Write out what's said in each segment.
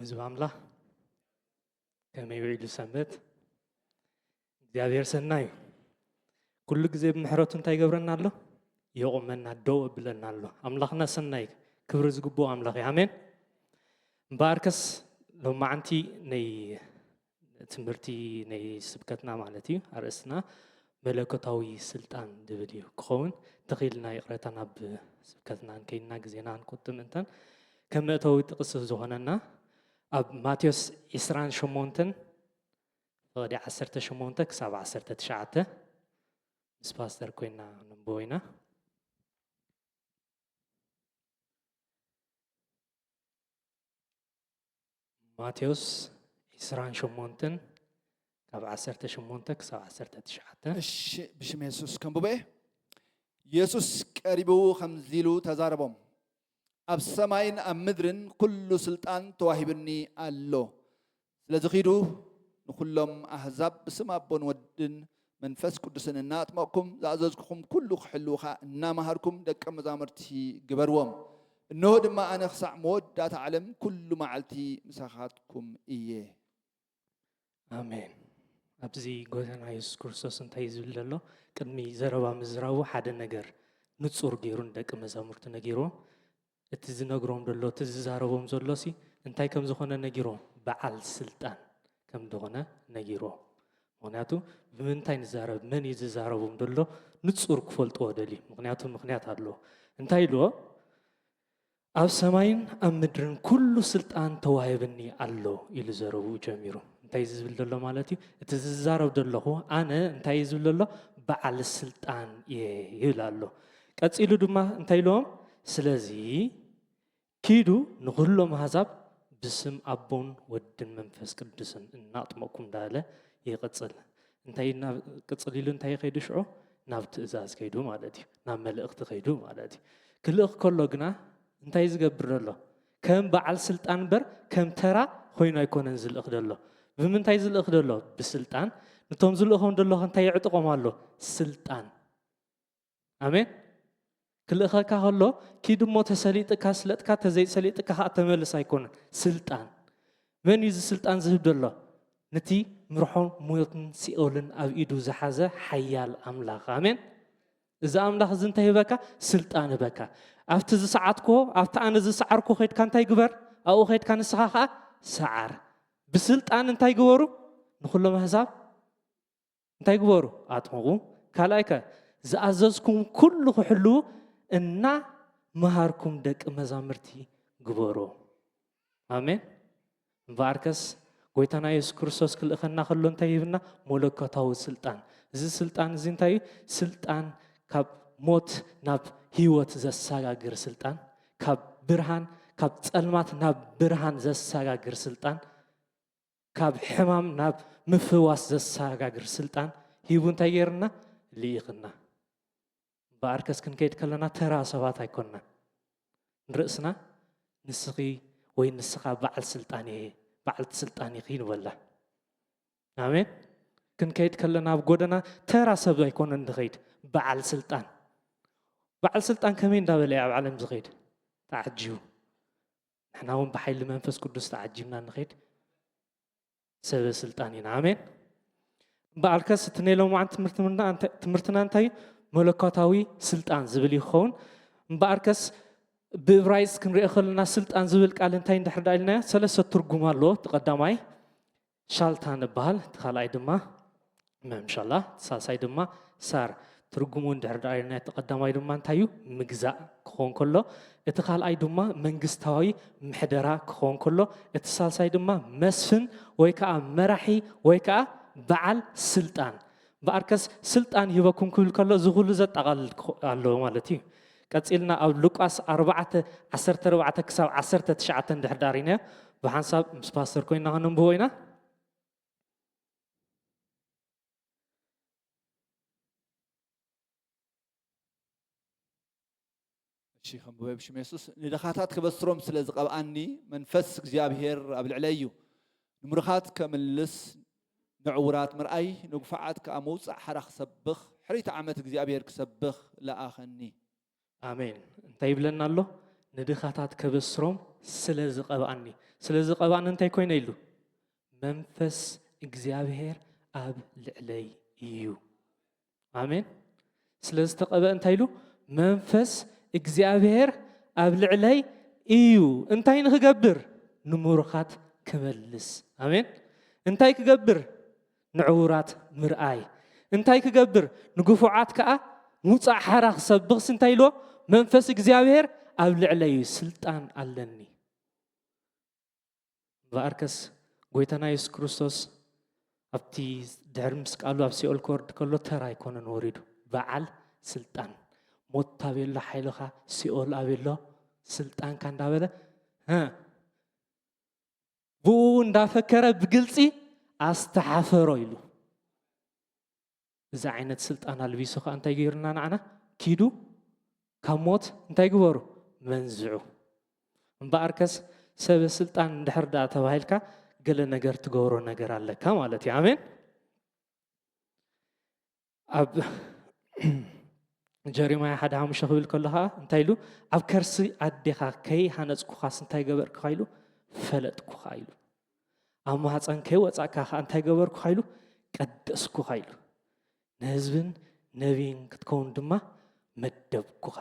ህዝቢ ኣምላኽ ከመይ ውዒሉ ሰንበት? እግዚኣብሔር ሰናይ እዩ። ኩሉ ግዜ ብምሕረቱ እንታይ ይገብረና ኣሎ? የቑመና፣ ደው እብለና ኣሎ። ኣምላኽና ሰናይ፣ ክብሪ ዝግብኦ ኣምላኽ እዩ። ኣሜን። እምበኣርከስ ሎማዓንቲ ናይ ትምህርቲ ናይ ስብከትና ማለት እዩ፣ ኣርእስትና መለኮታዊ ስልጣን ዝብል እዩ ክኸውን። ተኺልና ይቕረታ ናብ ስብከትና እንከይድና ግዜና ክንቁጥብ ምእንታን ከም መእተዊ ጥቕሲ ዝኾነና ኣብ ማቴዎስ ዕስራን ሸሞንተን ፍቕዲ ዓሰርተ ሸሞንተ ክሳብ ዓሰርተ ትሽዓተ ምስ ፓስተር ኮይና ነንብቦ ኢና። ማቴዎስ ዕስራን ሸሞንተን ካብ ዓሰርተ ሸሞንተ ክሳብ ዓሰርተ ትሽዓተ። እሺ፣ ብሽም የሱስ ከንብበ። የሱስ ቀሪቡ ከምዚ ኢሉ ተዛረቦም፣ ኣብ ሰማይን ኣብ ምድርን ኩሉ ስልጣን ተዋሂብኒ ኣሎ። ስለዚ ኺዱ ንኹሎም ኣህዛብ ብስም ኣቦን ወድን መንፈስ ቅዱስን እናኣጥመቕኩም ዝኣዘዝኩኹም ኩሉ ክሕልዉ ኸኣ እናመሃርኩም ደቀ መዛሙርቲ ግበርዎም። እንሆ ድማ ኣነ ክሳዕ መወዳእታ ዓለም ኩሉ መዓልቲ ምሳኻትኩም እየ። ኣሜን። ኣብዚ ጎይታና የሱስ ክርስቶስ እንታይ እዩ ዝብል ዘሎ? ቅድሚ ዘረባ ምዝራቡ ሓደ ነገር ንጹር ገይሩ ንደቂ መዛሙርቱ ነጊርዎም። እቲ ዝነግሮም ዘሎ፣ እቲ ዝዛረቦም ዘሎሲ እንታይ ከም ዝኾነ ነጊርዎም፣ በዓል ስልጣን ከም ዝኾነ ነጊርዎም። ምኽንያቱ ብምንታይ ንዛረብ፣ መን እዩ ዝዛረቦም ዘሎ ንጹር ክፈልጥዎ ደልዩ። ምኽንያቱ ምኽንያት ኣለዎ። እንታይ ኢልዎ? ኣብ ሰማይን ኣብ ምድርን ኩሉ ስልጣን ተዋሂብኒ ኣሎ ኢሉ ዘረብኡ ጀሚሩ። እንታይ እዩ ዝብል ዘሎ ማለት እዩ? እቲ ዝዛረብ ዘለኹ ኣነ እንታይ እዩ ዝብል ዘሎ? በዓል ስልጣን እየ ይብል ኣሎ። ቀጺሉ ድማ እንታይ ኢልዎም? ስለዚ ኪዱ ንኹሎም ኣህዛብ ብስም ኣቦን ወድን መንፈስ ቅዱስን እናጥመቕኩም እንዳበለ ይቕጽል። እንታይ ኢና-፣ ቅጽል ኢሉ እንታይ ከይዱ ሽዑ? ናብ ትእዛዝ ከይዱ ማለት እዩ። ናብ መልእኽቲ ከይዱ ማለት እዩ። ክልእኽ ከሎ ግና እንታይ ዝገብር ዘሎ? ከም በዓል ስልጣን እምበር ከም ተራ ኮይኑ ኣይኮነን ዝልእኽ ዘሎ። ብምንታይ ዝልእኽ ዘሎ? ብስልጣን። ነቶም ዝልእኾም ዘሎ እንታይ የዕጥቖም ኣሎ? ስልጣን። ኣሜን። ክልእኸካ ከሎ ኪድ እሞ ተሰሊጥካ ስለጥካ፣ ተዘይሰሊጥካ ከዓ ተመልስ ኣይኮነን። ስልጣን። መን እዩ እዚ ስልጣን ዝህብ ዘሎ? ነቲ ምርሖን ሞትን ሲኦልን ኣብ ኢዱ ዝሓዘ ሓያል ኣምላኽ። ኣሜን። እዚ ኣምላኽ እዚ እንታይ ይህበካ? ስልጣን ይህበካ። ኣብቲ ዝሰዓትኮ፣ ኣብቲ ኣነ ዝሰዓርኮ ከይድካ እንታይ ግበር? ኣብኡ ከይድካ ንስኻ ከዓ ሰዓር። ብስልጣን እንታይ ግበሩ? ንኹሎም ኣህዛብ እንታይ ግበሩ? ኣጥምቑ። ካልኣይ ከ? ዝኣዘዝኩም ኩሉ ክሕልዉ እናመሃርኩም ደቂ መዛምርቲ ግበሩ። ኣሜን። እምበኣርከስ ጎይታና የሱስ ክርስቶስ ክልእኸና ከሎ እንታይ ሂብና? መለኮታዊ ስልጣን። እዚ ስልጣን እዚ እንታይ እዩ? ስልጣን ካብ ሞት ናብ ህይወት ዘሰጋግር ስልጣን፣ ካብ ብርሃን፣ ካብ ጸልማት ናብ ብርሃን ዘሰጋግር ስልጣን፣ ካብ ሕማም ናብ ምፍዋስ ዘሰጋግር ስልጣን ሂቡ እንታይ ገይርና? ልኢኽና። እምበኣርከስ ክንከይድ ከለና ተራ ሰባት ኣይኮንና። ንርእስና ንስኺ ወይ ንስኻ በዓል ስልጣን እየ፣ በዓልቲ ስልጣን ኢኺ ንበላ። ኣሜን። ክንከይድ ከለና ኣብ ጎደና ተራ ሰብ ኣይኮነን ንኸይድ፣ በዓል ስልጣን። በዓል ስልጣን ከመይ እንዳበለ እዩ ኣብ ዓለም ዝኸይድ? ተዓጂቡ። ንሕና እውን ብሓይሊ መንፈስ ቅዱስ ተዓጂብና ንኸይድ ሰበ ስልጣን ኢና። ኣሜን። እምበኣርከስ እቲ ናይ ሎማዓንቲ ትምህርትና እንታይ፣ ትምህርትና እንታይ እዩ? መለኮታዊ ስልጣን ዝብል ይኸውን። እምበኣርከስ ብእብራይስጥ ክንሪኦ ከለና ስልጣን ዝብል ቃል እንታይ እንድሕር ደኣ ኢልናዮ? ሰለስተ ትርጉም ኣለዎ። እቲ ቀዳማይ ሻልታ ንበሃል፣ እቲ ካልኣይ ድማ መምሸላ፣ እቲ ሳልሳይ ድማ ሳር። ትርጉሙ እንድሕር ደኣ ኢልናዮ፣ እቲ ቀዳማይ ድማ እንታይ እዩ? ምግዛእ ክኸውን ከሎ፣ እቲ ካልኣይ ድማ መንግስታዊ ምሕደራ ክኸውን ከሎ፣ እቲ ሳልሳይ ድማ መስፍን ወይ ከዓ መራሒ ወይ ከዓ በዓል ስልጣን። እምበኣርከስ ስልጣን ይህበኩም ክብል ከሎ፣ እዚ ኩሉ ዘጠቓልል ክኾ-፣ ኣለዎ ማለት እዩ። ቀጺልና ኣብ ሉቃስ ኣርባዕተ ዓሰርተ ኣርባዕተ ክሳብ ዓሰርተ ትሽዓተ እንድሕር ደኣ ሪእናዮ፣ ብሓንሳብ ምስ ፓስተር ኮይንና ከነንብቦ ኢና። እሺ፣ ከንብቦ ብሽም የሱስ። ንድኻታት ክበስሮም ስለ ዝቐብኣኒ፣ መንፈስ እግዚኣብሔር ኣብ ልዕለይ እዩ። ንምሩኻት ከምልስ፣ ንዕውራት ምርኣይ፣ ንጉፋዓት ከኣ ምውጻእ ሓራ ክሰብኽ፣ ሕርይቲ ዓመት እግዚኣብሔር ክሰብኽ ለኣኸኒ። ኣሜን። እንታይ ይብለና ኣሎ? ንድኻታት ከበስሮም ስለ ዝቐብኣኒ። ስለዚ ቀባእኒ እንታይ ኮይነ ኢሉ? መንፈስ እግዚኣብሔር ኣብ ልዕለይ እዩ። ኣሜን። ስለ ዝተቐበ እንታይ ኢሉ? መንፈስ እግዚኣብሔር ኣብ ልዕለይ እዩ። እንታይ ንክገብር? ንምሩኻት ክመልስ። ኣሜን። እንታይ ክገብር? ንዕውራት ምርኣይ። እንታይ ክገብር? ንግፉዓት ከዓ ሙፃእ ሓራ ክሰብኽስ እንታይ ኢልዎ? መንፈስ እግዚኣብሔር ኣብ ልዕለይ እዩ፣ ስልጣን ኣለኒ። እምበኣርከስ ጎይታና የሱስ ክርስቶስ ኣብቲ ድሕሪ ምስ ቃሉ ኣብ ሲኦል ክወርድ ከሎ ተራ ኣይኮነን ወሪዱ፣ በዓል ስልጣን። ሞት ኣበሎ ሓይልኻ፣ ሲኦል ኣበሎ ስልጣንካ እንዳበለ እ ብኡ እንዳፈከረ ብግልፂ ኣስተሓፈሮ ኢሉ። እዚ ዓይነት ስልጣን ኣልቢሱ ከዓ እንታይ ገይሩና ንዓና? ኪዱ ካብ ሞት እንታይ ግበሩ? መንዝዑ። እምበኣርከስ ሰበ ስልጣን እንድሕር ደኣ ተባሂልካ ገለ ነገር ትገብሮ ነገር ኣለካ ማለት እዩ። ኣሜን። ኣብ ጀሪማያ ሓደ ሓሙሽተ ክብል ከሎ ከዓ እንታይ ኢሉ? ኣብ ከርሲ ኣዴኻ ከይሃነፅኩኻስ እንታይ ገበርኩኻ ኢሉ? ፈለጥኩኻ ኢሉ። ኣብ ማህፀን ከይወፃእካ ከዓ እንታይ ገበርኩኻ ኢሉ? ቀደስኩኻ ኢሉ። ንህዝብን ነቢይን ክትከውን ድማ መደብኩኻ።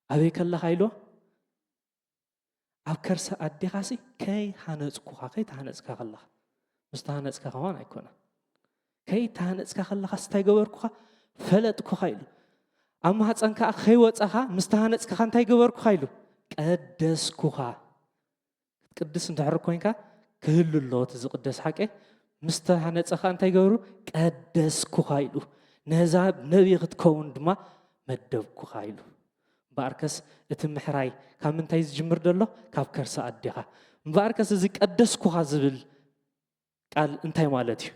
ኣበይ ከለኻ ኢሉ? ኣብ ከርሲ ኣዴኻሲ ከይሃነፅኩኻ፣ ከይተሃነፅካ ከለኻ፣ ምስ ተሃነፅካ ከማን ኣይኮነን። ከይተሃነፅካ ከለኻስ እንታይ ገበርኩኻ? ፈለጥኩኻ ኢሉ። ኣብ ማህፀን ከዓ ከይወፃኻ፣ ምስ ተሃነፅካ እንታይ ገበርኩኻ ኢሉ? ቀደስኩኻ። ክትቅድስ እንድሕር ኮይንካ ክህሉ ኣለዎ እቲ ዝቕደስ ሓቂ። ምስ ተሃነፀ ከዓ እንታይ ገብሩ? ቀደስኩኻ ኢሉ። ነዛ ነቢይ ክትከውን ድማ መደብኩኻ ኢሉ። እምበኣርከስ እቲ ምሕራይ ካብ ምንታይ ዝጅምር ዘሎ? ካብ ከርሲ ኣዴኻ። እምበኣርከስ እዚ ቀደስኩኻ ዝብል ቃል እንታይ ማለት እዩ?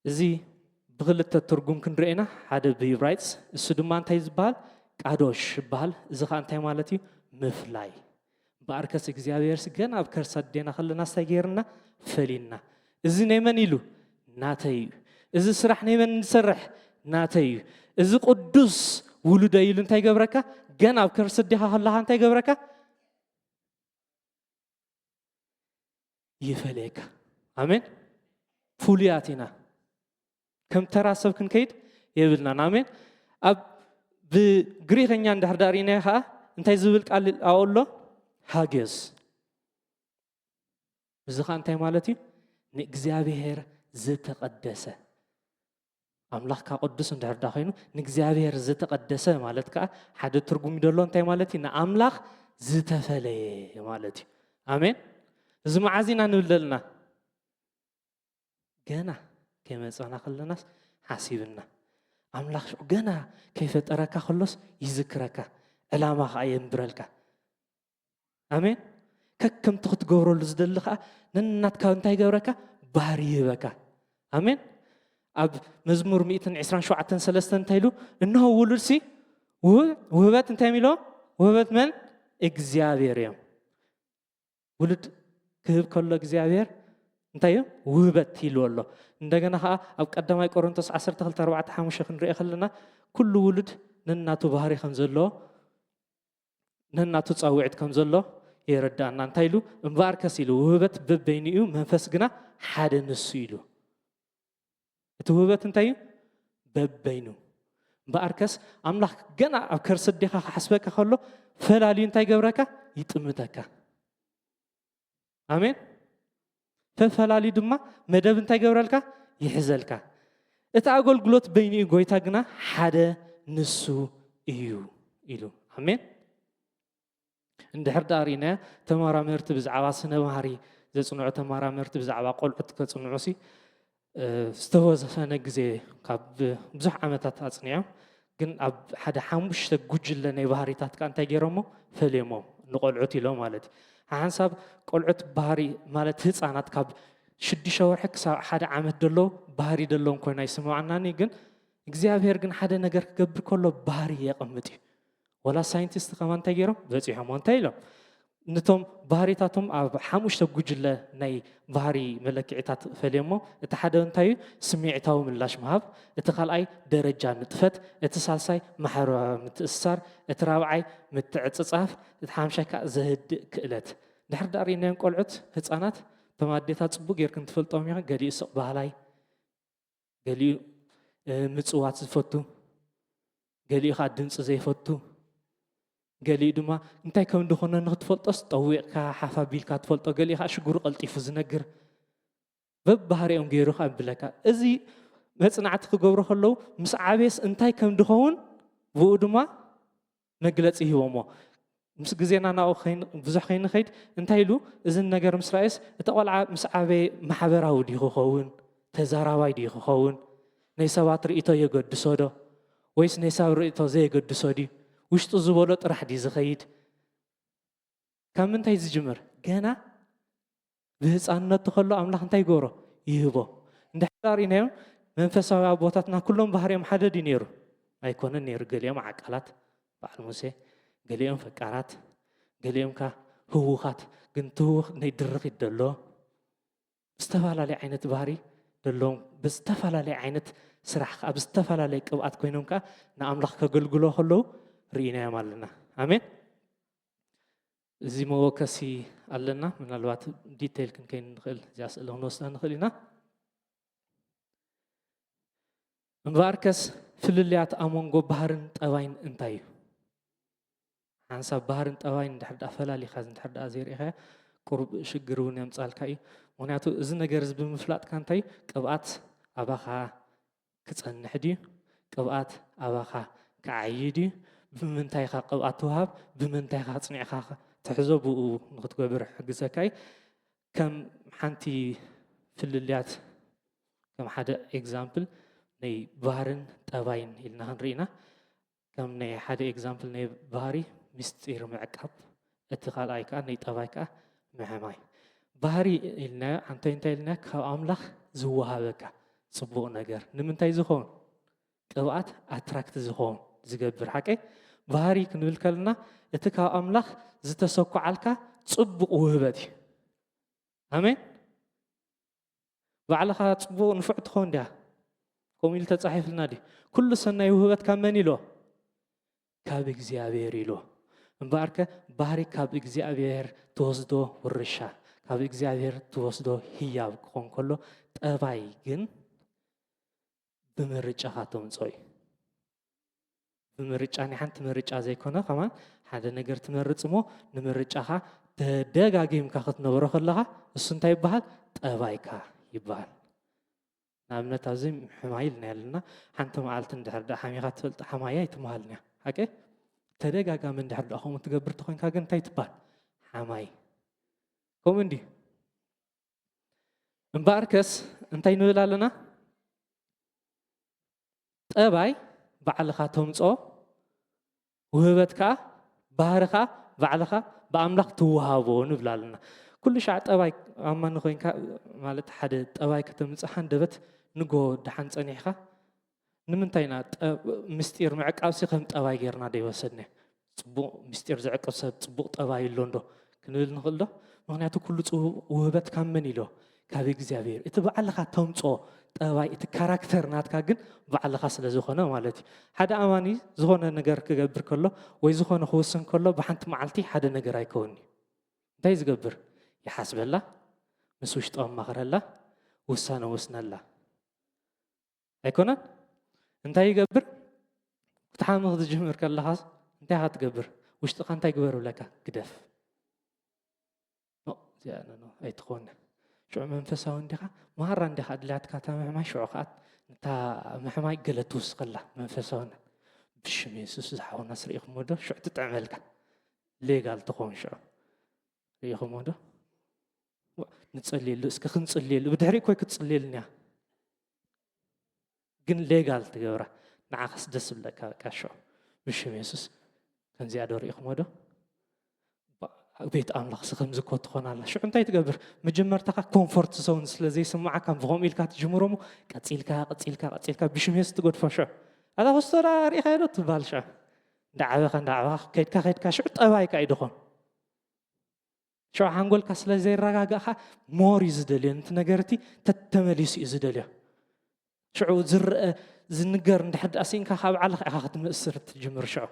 እዚ ብኽልተ ትርጉም ክንርኢ ኢና። ሓደ ብሂብራይስ፣ እሱ ድማ እንታይ ዝበሃል? ቃዶሽ ይበሃል። እዚ ኸዓ እንታይ ማለት እዩ? ምፍላይ። እምበኣርከስ እግዚኣብሔርስ ገና ኣብ ከርሲ ኣዴና ከለና እንታይ ገይርና? ፈሊና። እዚ ናይ መን ኢሉ? ናተይ እዩ። እዚ ስራሕ ናይ መን ንሰርሕ? ናተይ እዩ። እዚ ቅዱስ ውሉደይ ኢሉ እንታይ ገብረካ? ገና ኣብ ከርሲ ኣዴኻ ከለኻ እንታይ ገብረካ? ይፈለየካ። ኣሜን። ፍሉያት ኢና። ከም ተራ ሰብ ክንከይድ የብልናን። ኣሜን። ኣብ ብግሪኸኛ እንድሕር ዳርኢናዮ ከዓ እንታይ ዝብል ቃል ኣብኡ ኣሎ? ሃጊዮስ። እዚ ከዓ እንታይ ማለት እዩ? ንእግዚኣብሔር ዝተቐደሰ። ኣምላኽካ ቅዱስ እንድሕር ዳ ኮይኑ ንእግዚኣብሔር ዝተቐደሰ ማለት ከዓ ሓደ ትርጉም ይደሎ። እንታይ ማለት እዩ? ንኣምላኽ ዝተፈለየ ማለት እዩ። ኣሜን። እዚ መዓዝ ኢና ንብል ዘለና? ገና ከይመፀና ከለናስ ሓሲብና። ኣምላኽ ሽዑ ገና ከይፈጠረካ ከሎስ ይዝክረካ፣ ዕላማ ከዓ የንብረልካ። ኣሜን። ከከምቲ ክትገብረሉ ዝደሊ ከዓ ነናትካ እንታይ ይገብረካ? ባህሪ ይህበካ። ኣሜን። ኣብ መዝሙር ሚእትን ዕስራን ሸውዓተን ሰለስተን እንታይ ኢሉ? እንሆ ውሉድሲ ውህ-፣ ውህበት እንታይ ኢሎም? ውህበት መን? እግዚኣብሔር እዮም። ውሉድ ክህብ ከሎ እግዚኣብሔር እንታይ እዩ? ውህበት ኢልዎ ኣሎ። እንደገና ከዓ ኣብ ቀዳማይ ቆሮንቶስ ዓሰርተ ክልተ ኣርባዕተ ሓሙሽተ ክንሪኦ ከለና ኩሉ ውሉድ ነናቱ ባህሪ ከም ዘለዎ ነናቱ ጻውዒት ከም ዘሎ የረዳእና። እንታይ ኢሉ? እምበኣርከስ ኢሉ፣ ውህበት በበይኑ እዩ፣ መንፈስ ግና ሓደ ንሱ ኢሉ። እቲ ውህበት እንታይ እዩ? በበይኑ። እምበኣርከስ ኣምላኽ ገና ኣብ ከርሲ ኣዴኻ ክሓስበካ ከሎ ፈላልዩ እንታይ ገብረካ? ይጥምተካ። ኣሜን። ፈፈላልዩ ድማ መደብ እንታይ ገብረልካ? ይሕዘልካ። እቲ ኣገልግሎት በይኑ እዩ፣ ጎይታ ግና ሓደ ንሱ እዩ ኢሉ። ኣሜን። እንድሕር ደኣ ርኢናዮ፣ ተመራመርቲ ብዛዕባ ስነ ባህሪ ዘጽንዑ ተመራመርቲ ብዛዕባ ቆልዑት ከጽንዑ ሲ፣ እ፣ ዝተወሰነ ግዜ ካብ ብዙሕ ዓመታት ኣጽኒዖም፣ ግን ኣብ ሓደ ሓሙሽተ ጉጅለ ናይ ባህሪታት ከኣ እንታይ ገይሮሞ? ፈልዮሞ፣ ንቆልዑት ኢሎም ማለት እዩ። ሓንሳብ ቆልዑት ባህሪ ማለት ህጻናት ካብ ሽዱሽተ ወርሒ ክሳብ ሓደ ዓመት ደለዉ ባህሪ ደለዎም ኮይና ይስምዓናኒ፣ ግን እግዚኣብሔር ግን ሓደ ነገር ክገብር ከሎ ባህሪ የቐምጥ እዩ። ወላ ሳይንቲስት ከማን እንታይ ገይሮም? በጺሖሞ እንታይ ኢሎም? ነቶም ባህሪታቶም ኣብ ሓሙሽተ ጉጅለ ናይ ባህሪ መለክዒታት ፈልዮሞ፣ እቲ ሓደ እንታይ እዩ? ስምዒታዊ ምላሽ ምሃብ፣ እቲ ካልኣይ ደረጃ ንጥፈት፣ እቲ ሳልሳይ ማሕበራዊ ምትእስሳር፣ እቲ ራብዓይ ምትዕጽጻፍ፣ እቲ ሓምሻይ ከኣ ዘህድእ ክእለት። ድሕር ዳር ኢናዮም ቆልዑት፣ ህፃናት፣ እቶም ኣዴታት ፅቡቅ ጌርክን ትፈልጦም ኢኻ። ገሊኡ ስቕ ባህላይ፣ ገሊኡ ምፅዋት ዝፈቱ፣ ገሊኡ ከዓ ድምፂ ዘይፈቱ፣ ገሊኡ ድማ እንታይ ከም ድኾነ ንክትፈልጦስ ጠዊቕካ ሓፍ ኣቢልካ ትፈልጦ፣ ገሊኡ ከዓ ሽግሩ ቀልጢፉ ዝነግር፣ በብባህሪኦም ገይሩ ከዓ ብለካ። እዚ መፅናዕቲ ክገብሩ ከለዉ ምስ ዓበየስ እንታይ ከም ድኸውን ብኡ ድማ መግለፂ ሂቦሞ። ምስ ግዜና ናብኡ ብዙሕ ከይንኸይድ እንታይ ኢሉ፣ እዚ ነገር ምስ ረኣየስ እቲ ቆልዓ ምስ ዓበየ ማሕበራዊ ድዩ ክኸውን፣ ተዛራባይ ድዩ ክኸውን፣ ናይ ሰባት ርእይቶ የገድሶ ዶ ወይስ ናይ ሰብ ርእይቶ ዘየገድሶ ድዩ፣ ውሽጡ ዝበሎ ጥራሕ ድዩ ዝኸይድ? ካብ ምንታይ ዝጅምር? ገና ብህፃንነቱ ከሎ ኣምላኽ እንታይ ይገብሮ? ይህቦ። እንድሕር ርኢናዮም መንፈሳዊ ኣቦታትና ኩሎም ባህርዮም ሓደ ድዩ ነይሩ? ኣይኮነን ነይሩ። ገሊኦም ዓቃላት በዓል ሙሴ፣ ገሊኦም ፈቃራት፣ ገሊኦም ከ ህውኻት። ግን ትህውኽ ናይ ድርኺት ደሎ ዝተፈላለየ ዓይነት ባህሪ ደሎም ብዝተፈላለየ ዓይነት ስራሕ ከዓ ብዝተፈላለየ ቅብኣት ኮይኖም ከዓ ንኣምላኽ ከገልግሎ ከለዉ ርኢናዮም ኣለና። ኣሜን። እዚ መወከሲ ኣለና። ምናልባት ዲቴይል ክንከይን ንኽእል፣ እዚኣ ስእሊ ክንወስዳ ንኽእል ኢና። እምበኣርከስ ፍልልያት ኣብ መንጎ ባህርን ጠባይን እንታይ እዩ? ሓንሳብ ባህርን ጠባይን እንድሕር ደኣ ፈላሊኻ እንድሕር ደኣ ዘይርኢኻዮ ቁሩብ ሽግር እውን የምጻልካ እዩ። ምኽንያቱ እዚ ነገር እዚ ብምፍላጥካ እንታይ እዩ? ቅብኣት ኣባኻ ክጸንሕ ድዩ? ቅብኣት ኣባኻ ክዓዪ ድዩ? ብምንታይ ኢኻ ቅብኣት ትወሃብ? ብምንታይ ኢኻ ኣጽኒዕኻ ትሕዞ? ብኡ ንኽትገብር ይሕግዘካ እዩ። ከም ሓንቲ ፍልልያት፣ ከም ሓደ ኤግዛምፕል ናይ ባህርን ጠባይን ኢልና ክንርኢ ኢና። ከም ናይ ሓደ ኤግዛምፕል ናይ ባህሪ ምስጢር ምዕቃብ፣ እቲ ካልኣይ ከዓ ናይ ጠባይ ከዓ ምሕማይ። ባህሪ ኢልናዮ፣ ኣንታይ እንታይ ኢልናዮ? ካብ ኣምላኽ ዝወሃበካ ጽቡቕ ነገር። ንምንታይ ዝኸውን? ቅብኣት ኣትራክት ዝኸውን ዝገብር ሓቀይ። ባህሪ ክንብል ከለና እቲ ካብ ኣምላኽ ዝተሰኩዓልካ ጽቡቕ ውህበት እዩ። ኣሜን። ባዕልኻ ጽቡቕ ንፉዕ ትኸውን ድያ? ከምኡ ኢሉ ተጻሒፍልና ድዩ? ኩሉ ሰናይ ውህበት ካብ መን ኢሎ? ካብ እግዚኣብሔር ኢሎ። እምበኣርከ ባህሪ ካብ እግዚኣብሔር ትወስዶ ውርሻ፣ ካብ እግዚኣብሔር ትወስዶ ህያብ ክኾን ከሎ፣ ጠባይ ግን ብምርጫኻ ተምጾ እዩ። ብምርጫ፣ ናይ ሓንቲ ምርጫ ዘይኮነ ከማን ሓደ ነገር ትመርጽ እሞ፣ ንምርጫኻ ተደጋጊምካ ክትነብሮ ከለኻ፣ እሱ እንታይ ይበሃል? ጠባይካ ይበሃል። ንኣብነት ኣብዚ ሕማይ ኢልና ኣለና። ሓንቲ መዓልቲ እንድሕር ደኣ ሓሚኻ ትፈልጥ ሓማይ ኣይትበሃልን እያ። ሓቂ? ተደጋጋሚ እንድሕር ደኣ ከምኡ ትገብር ተኾይንካ ግን እንታይ ትበሃል? ሓማይ። ከምኡ እንድዩ። እምበኣርከስ እንታይ ንብል ኣለና? ጠባይ ባዕልኻ ተምጾ፣ ውህበት ከኣ፣ ባህሪ ከኣ ባዕልኻ ብኣምላኽ ትወሃቦ ንብል ኣለና። ኩሉ ሻዕ ጠባይ ኣማኒ ኮይንካ፣ ማለት ሓደ ጠባይ ከተምጽእ ሃንደበት ንጎ ደሓን ጸኒሕካ፣ ንምንታይ ኢና ጠ-፣ ምስጢር ምዕቃብሲ ከም ጠባይ ጌርና ዶ ይወሰድናዮ? ጽቡቕ ምስጢር ዝዕቅብ ሰብ ጽቡቕ ጠባይ ኣሎ እንዶ ክንብል ንኽእል ዶ? ምኽንያቱ ኩሉ ጽቡቕ ውህበት ካብ መን ኢሎ? ካብ እግዚኣብሔር። እቲ ባዕልኻ ተምጾ ጠባይ፣ እቲ ካራክተር ናትካ ግን ባዕልኻ ስለ ዝኾነ ማለት እዩ። ሓደ ኣማኒ ዝኾነ ነገር ክገብር ከሎ ወይ ዝኾነ ክውስን ከሎ ብሓንቲ መዓልቲ ሓደ ነገር ኣይከውን እዩ። እንታይ ዝገብር? ይሓስበላ፣ ምስ ውሽጡ ኣማኽረላ፣ ውሳነ ወስነላ። ኣይኮነን? እንታይ ይገብር? ክትሓሚ ክትጅምር ከለኻስ እንታይ ኢኻ ትገብር? ውሽጥኻ እንታይ ግበር ብለካ? ግደፍ። ኖ፣ እዚኣ ኖ፣ ኖ፣ ኣይትኾን። ሽዑ መንፈሳዊ እንዲኻ፣ ማራ እንዲኻ ኣድልያትካ እታ ምሕማይ፣ ሽዑ ከኣ ነታ ምሕማይ ገለ ትውስኸላ መንፈሳውነት። ብሽም የሱስ ዝሓውናስ ርኢኹሞ ዶ? ሽዑ ትጥዕመልካ። ሌጋል ትኾን ሽዑ። ርኢኹሞ ዶ? ዋ፣ ንጸልየሉ፣ እስከ ክንጽልየሉ። ብድሕሪ እኮ ክትጽልየልና እያ። ግን ሌጋል ትገብራ። ንዓኻስ ደስ ዝብለካ በቃ ሽዑ። ብሽም የሱስ። ከምዚኣ ዶ ርኢኹሞ ዶ? ባ-፣ ቤት ኣምላኽሲ ከምዚ እኮ ትኾን ኣላ። ሽዑ እንታይ ትገብር? መጀመርታኻ ኮምፎርት ዞን ስለ ዘይስምዓካ ብኸምኡ ኢልካ ትጅምሮ እሞ ቀጺልካ፣ ቀጺልካ፣ ቀጺልካ ብሽም የሱስ ትገድፎ ሽዑ። ኣታ ክስቶ ደኣ ርኢኻዮ ዶ ትበሃል ሽዑ። እንዳዓበኻ፣ እንዳዓበኻ፣ ከይድካ፣ ከይድካ ሽዑ ጠባይካ እዩ ድኾን። ሽዑ ሓንጎልካ ስለ ዘይረጋጋእኻ ሞር እዩ ዝደልዮ፣ ነቲ ነገር እቲ ተተመሊሱ እዩ ዝደልዮ። ሽዑ ዝረአ ዝንገር እንድሕር ደኣ ስኢንካ ካብ ባዕልኻ ኢኻ ክትምእስር ትጅምር። ሽዑ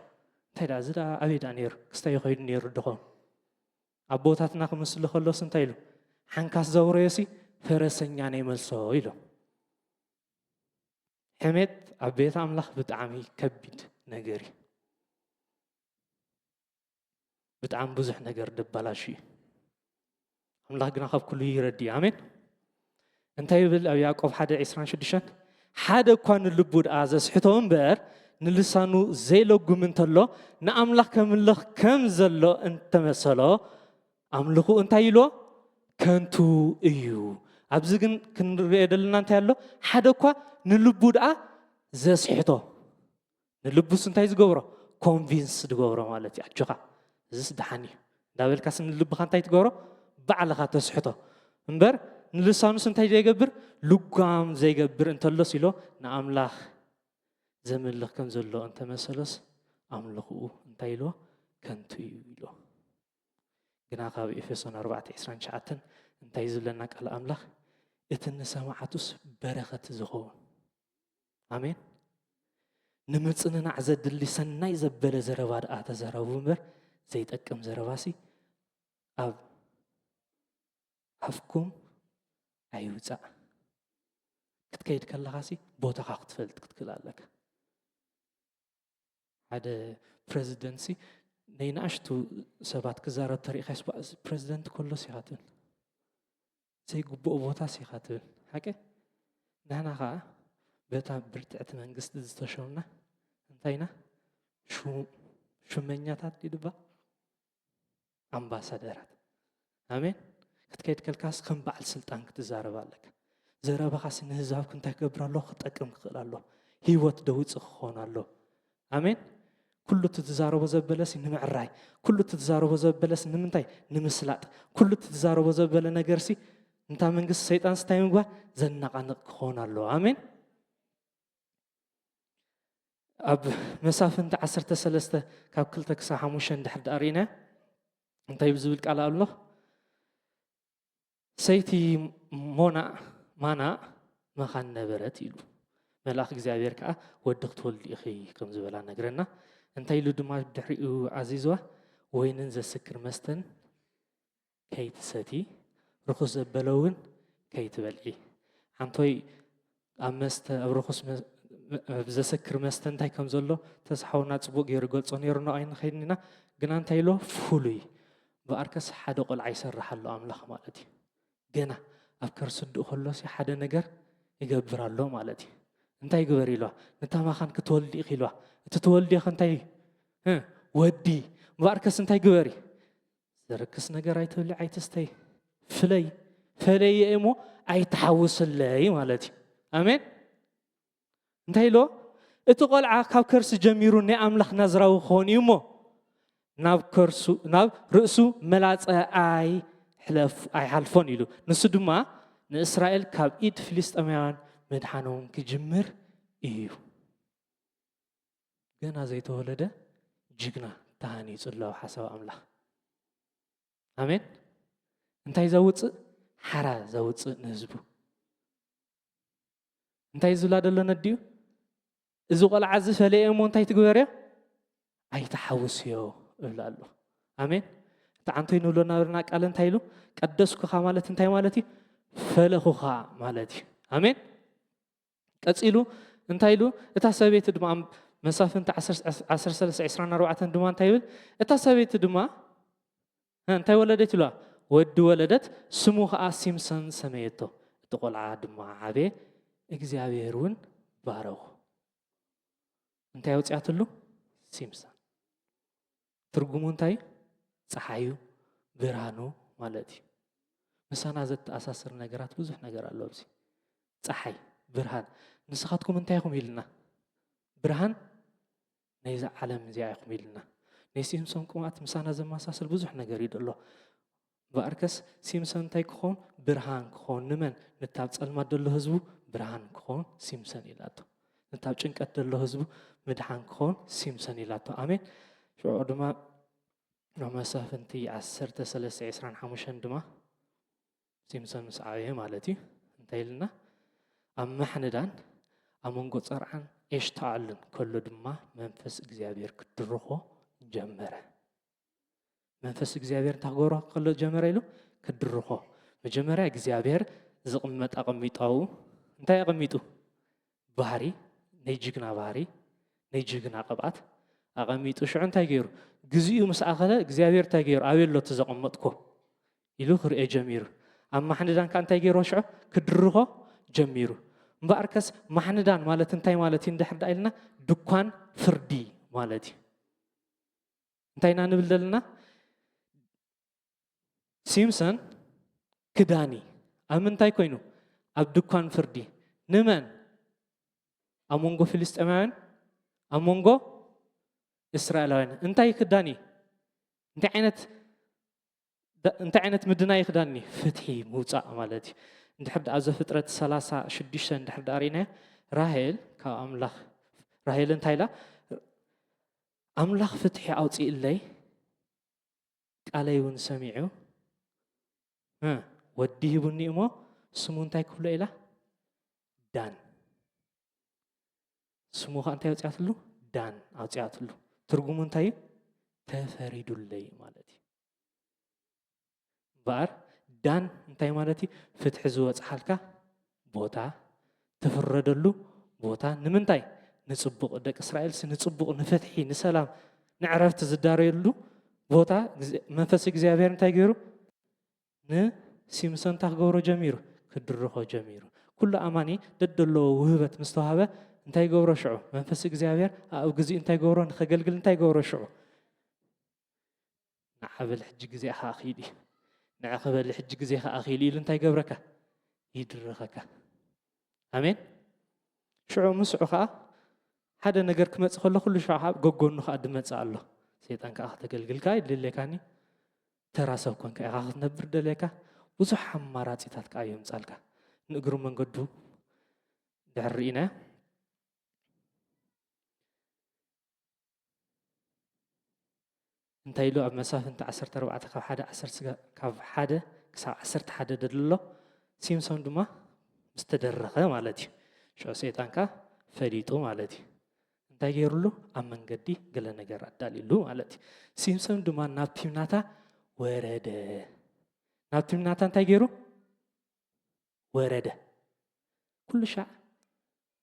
እንታይ ደኣ እዚ ደኣ ኣበይ ደኣ ነይሩ? ክስታይ ከይዱ ነይሩ ድኾን? ኣቦታትና ክምስሉ ከሎስ እንታይ ኢሉ? ሓንካስ ዘውረዮሲ ፈረሰኛ ናይ መልሶ ኢሉ። ሕሜት ኣብ ቤት ኣምላኽ ብጣዕሚ ከቢድ ነገር እዩ። ብጣዕሚ ብዙሕ ነገር ደባላሹ እዩ። ኣምላኽ ግና ካብ ኩሉ ይረዲ። ኣሜን። እንታይ ይብል ኣብ ያዕቆብ ሓደ ዕስራን ሽዱሽተን? ሓደ እኳ ንልቡ ደኣ ዘስሕቶ እምበር ንልሳኑ ዘይለጉም እንተሎ ንኣምላኽ ከምልኽ ከም ዘሎ እንተመሰሎ ኣምልኹ እንታይ ኢልዎ? ከንቱ እዩ። ኣብዚ ግን ክንሪኦ ዘለና እንታይ ኣሎ? ሓደ እኳ ንልቡ ደኣ ዘስሕቶ። ንልቡስ እንታይ ዝገብሮ? ኮንቪንስ ዝገብሮ ማለት እዩ። ኣጆኻ፣ እዚስ ደሓን እዩ እንዳበልካስ ንልብኻ እንታይ ትገብሮ? ባዕልኻ ተስሕቶ። እምበር ንልሳኑስ እንታይ ዘይገብር? ልጓም ዘይገብር እንተሎስ ኢሎ ንኣምላኽ ዘምልኽ ከም ዘሎ እንተመሰሎስ ኣምልኽኡ እንታይ ኢልዎ? ከንቱ እዩ ኢልዎ። ግና ካብ ኤፌሶን ኣርባዕተ ዕስራን ትሽዓተን እንታይ ዝብለና ቃል ኣምላኽ? እቲ ንሰማዕቱስ በረኸት ዝኸውን። ኣሜን። ንምጽንናዕ ዘድሊ ሰናይ ዘበለ ዘረባ ደኣ ተዘረቡ እምበር ዘይጠቅም ዘረባሲ ኣብ ኣፍኩም ኣይውጻእ። ክትከይድ ከለኻሲ ቦታኻ ክትፈልጥ ክትክእል ኣለካ። ሓደ ፕረዚደንትሲ ናይ ንኣሽቱ ሰባት ክዛረብ ተሪእኻስ፣ "ፕረዚደንት ከሎስ" ኢኻ ትብል። ዘይግብኦ ቦታስ ኢኻ ትብል። ሓቂ? ንሕና ኸኣ በታ ብርትዕቲ መንግስቲ ዝተሾምና እንታይ ኢና? ሹ-፣ ሹመኛታት ድዩ ድባ? ኣምባሳደራት። ኣሜን። ክትከይድ ከልካስ ከም በዓል ስልጣን ክትዛረብ ኣለካ። ዘረባኻሲ ንህዝብካ እንታይ ክገብር ኣሎ? ክጠቅም ክኽእል ኣሎ። ህይወት ደውጽእ ክኸውን ኣሎ። ኣሜን። ኩሉ እቲ ትዛረቦ ዘበለሲ ንምዕራይ፣ ኩሉ እቲ ትዛረቦ ዘበለሲ ንምንታይ? ንምስላጥ። ኩሉ እቲ ትዛረቦ ዘበለ ነገርሲ እንታ መንግስቲ ሰይጣንስ እንታይ ምግባር? ዘነቓንቕ ክኸውን ኣሎ። ኣሜን። ኣብ መሳፍንቲ ዓሰርተ ሰለስተ ካብ ክልተ ክሳብ ሓሙሽተ እንድሕር ደኣ ርኢና እንታይ ብዝብል ቃል ኣሎ? ሰይቲ ሞና ማና መኻን ነበረት ኢሉ። መልኣኽ እግዚኣብሔር ከኣ ወዲ ክትወልዲ ኢኺ ከም ዝበላ ነግረና። እንታይ ኢሉ ድማ ድሕሪኡ ኣዚዝዋ? ወይንን ዘስክር መስተን ከይትሰቲ፣ ርኹስ ዘበለ እውን ከይትበልዒ። ሓንቶይ ኣብ መስተ፣ ኣብ ርኹስ መ-፣ ኣብ ዘሰክር መስተ እንታይ ከም ዘሎ ተስሓውና ጽቡቕ ገይሩ ገልጾ ነይሩ፣ ንኣይ ንኸይድን ኢና። ግና እንታይ ኢሎ? ፍሉይ። ብኣርከስ ሓደ ቆልዓ ይሰርሕ ኣሎ ኣምላኽ ማለት እዩ። ገና ኣብ ከርሲ ኣዲኡ ከሎሲ ሓደ ነገር ይገብር ኣሎ ማለት እዩ። እንታይ ግበር ኢልዋ? ነታ መኻን ክትወልዲ ኢኺ ኢልዋ። እቲ ትወልድዮ ከ እንታይ እዩ? እ፣ ወዲ። እምበኣርከስ እንታይ ግበሪ? ዘርክስ ነገር ኣይትብሊ፣ ኣይትስተይ። ፍለይ፣ ፈለየ እሞ ኣይትሓውስለይ ማለት እዩ። ኣሜን። እንታይ ኢሎ? እቲ ቆልዓ ካብ ከርሲ ጀሚሩ ናይ ኣምላኽ ናዝራዊ ክኾን እዩ እሞ፣ ናብ ከርሱ፣ ናብ ርእሱ መላጸ ኣይሕለፍ-፣ ኣይሓልፎን ኢሉ። ንሱ ድማ ንእስራኤል ካብ ኢድ ፍልስጤማውያን ምድሓኖም ክጅምር እዩ። ገና ዘይተወለደ ጅግና ተሃኒጹ ኣሎ ኣብ ሓሳብ ኣምላኽ። ኣሜን። እንታይ ዘውጽእ? ሓራ ዘውጽእ ንህዝቡ። እንታይ ዝብላ ደሎ ነዲኡ? እዚ ቆልዓ እዚ ፈለየ እሞ እንታይ ትግበርዮ? ኣይትሓውስዮ እብላ ኣሎ። ኣሜን። እቲ ዓንቶይ ንብሎ ናበርና ቃል እንታይ ኢሉ? ቀደስኩኻ ማለት እንታይ ማለት እዩ? ፈለኹኻ ማለት እዩ። ኣሜን። ቀጺሉ እንታይ ኢሉ? እታ ሰበይቲ ድማ፣ ኣብ መሳፍንቲ ዓሰርተ ሰለስተ ዕስራን ኣርባዕተን ድማ እንታይ ይብል? እታ ሰበይቲ ድማ፣ እ፣ እንታይ ወለደት ኢልዋ? ወዲ ወለደት፣ ስሙ ኸኣ ሲምሶን ሰመየቶ። እቲ ቆልዓ ድማ ዓበየ፣ እግዚኣብሔር እውን ባረኹ። እንታይ ኣውጺኣትሉ? ሲምሶን። ትርጉሙ እንታይ? ጸሓዩ፣ ብርሃኑ ማለት እዩ። ምሳና ዘተኣሳስር ነገራት ብዙሕ ነገር ኣሎ ኣብዚ። ጸሓይ፣ ብርሃን። ንስኻትኩም እንታይ ኢኹም ኢልና? ብርሃን ናይዛ ዓለም እዚኣ ኢኹም ኢልና። ናይ ሲምሶን ቅብኣት ምሳና ዘመሳስል ብዙሕ ነገር እዩ ዘሎ። እምበኣርከስ ሲምሶን እንታይ ክኸውን? ብርሃን ክኸውን። ንመን? ነቲ ኣብ ጸልማት ዘሎ ህዝቡ ብርሃን ክኸውን ሲምሶን ኢላቶ። ነቲ ኣብ ጭንቀት ዘሎ ህዝቡ ምድሓን ክኸውን ሲምሶን ኢላቶ። ኣሜን። ሽዑ ድማ ኣብ መሳፍንቲ ዓሰርተ ሰለስተ ዕስራን ሓሙሽተን ድማ ሲምሶን ምስ ዓበየ ማለት እዩ። እንታይ ኢልና? ኣብ ማሕነዳን ኣብ መንጎ ጸርዓን ኤሽታኦልን ከሎ ድማ መንፈስ እግዚኣብሔር ክድርኾ ጀመረ። መንፈስ እግዚኣብሔር እንታይ ክገብሮ ከሎ ጀመረ ኢሉ ክድርኾ። መጀመርያ እግዚኣብሔር ዝቕመጥ ኣቐሚጡ ኣብኡ እንታይ ኣቐሚጡ? ባህሪ፣ ናይ ጅግና ባህሪ፣ ናይ ጅግና ቅብኣት ኣቐሚጡ። ሽዑ እንታይ ገይሩ? ግዚኡ ምስ ኣኸለ እግዚኣብሔር እንታይ ገይሩ? ኣበይ ኣሎ እቲ ዘቐመጥኮ ኢሉ ክርኤ ጀሚሩ። ኣብ ማሕንዳን ከኣ እንታይ ገይርዎ ሽዑ? ክድርኾ ጀሚሩ። እምበኣርከስ ማሕንዳን ማለት እንታይ ማለት እዩ እንድሕር ደኣ ኢልና፣ ድኳን ፍርዲ ማለት እዩ። እንታይ ኢና ንብል ዘለና? ሲምሰን ክዳኒ ኣብ ምንታይ ኮይኑ? ኣብ ድኳን ፍርዲ። ንመን? ኣብ መንጎ ፍልስጤማውያን፣ ኣብ መንጎ እስራኤላውያን። እንታይ ክዳኒ? እንታይ ዓይነት እንታይ ዓይነት ምድናይ ክዳኒ? ፍትሒ ምውፃእ ማለት እዩ። እንድሕር ደኣ ዘፍጥረት ሰላሳ ሽዱሽተ እንድሕር ደኣ ርኢናዮ፣ ራሄል ካብ ኣምላኽ፣ ራሄል እንታይ ኢላ? ኣምላኽ ፍትሒ ኣውፅእለይ፣ ቃለይ እውን ሰሚዑ፣ እ፣ ወዲ ሂቡኒ እሞ ስሙ እንታይ ክብሎ ኢላ? ዳን። ስሙ ኸዓ እንታይ ኣውፅኣትሉ? ዳን ኣውፅኣትሉ። ትርጉሙ እንታይ እዩ? ተፈሪዱለይ ማለት እዩ። እምበኣር ዳን እንታይ ማለት እዩ? ፍትሒ ዝወፅሓልካ ቦታ፣ ትፍረደሉ ቦታ። ንምንታይ? ንፅቡቕ። ደቂ እስራኤልሲ ንፅቡቕ፣ ንፍትሒ፣ ንሰላም፣ ንዕረፍቲ ዝዳረየሉ ቦታ። ግዜ-፣ መንፈስ እግዚኣብሔር እንታይ ገይሩ? ንሲምሶን እንታይ ክገብሮ ጀሚሩ? ክድርኾ ጀሚሩ። ኩሉ ኣማኒ ደደለዎ ውህበት ምስ ተዋህበ እንታይ ይገብሮ ሽዑ? መንፈስ እግዚኣብሔር ኣብ ግዚኡ እንታይ ይገብሮ? ንኸገልግል እንታይ ይገብሮ ሽዑ? ንዓ በል ሕጂ ግዜ ከኣ ክኢሉ እዩ። ንዕኺ በሊ ሕጂ ግዜ ከኣ ክኢሉ እዩ ኢሉ እንታይ ይገብረካ? ይድርኸካ። ኣሜን። ሽዑ ምስዑ ከኣ ሓደ ነገር ክመጽእ ከሎ ኩሉ ሽዑ ከኣ ገጎኑ ከኣ ድመጽእ ኣሎ። ሰይጣን ከኣ ከተገልግልካ ይድልየካኒ። ተራ ሰብ ኮንካ ኢኻ ክትነብር ደልየካ። ብዙሕ ኣማራጺታት ከኣ የምጻልካ። ንእግሩ መንገዱ ድሕር ርኢና እንታይ ኢሉ ኣብ መሳፍንቲ ዓሰርተ ኣርባዕተ ካብ ሓደ ዓሰርተ ስጋ-፣ ካብ ሓደ ክሳብ ዓሰርተ ሓደ ደሎ፣ ሲምሶን ድማ ምስ ተደረኸ ማለት እዩ። ሽዑ ሰይጣን ከኣ ፈሊጡ ማለት እዩ። እንታይ ገይሩሉ? ኣብ መንገዲ ገለ ነገር ኣዳልዩሉ ማለት እዩ። ሲምሶን ድማ ናብ ቲምናታ ወረደ። ናብ ቲምናታ እንታይ ገይሩ? ወረደ። ኩሉ ሻዕ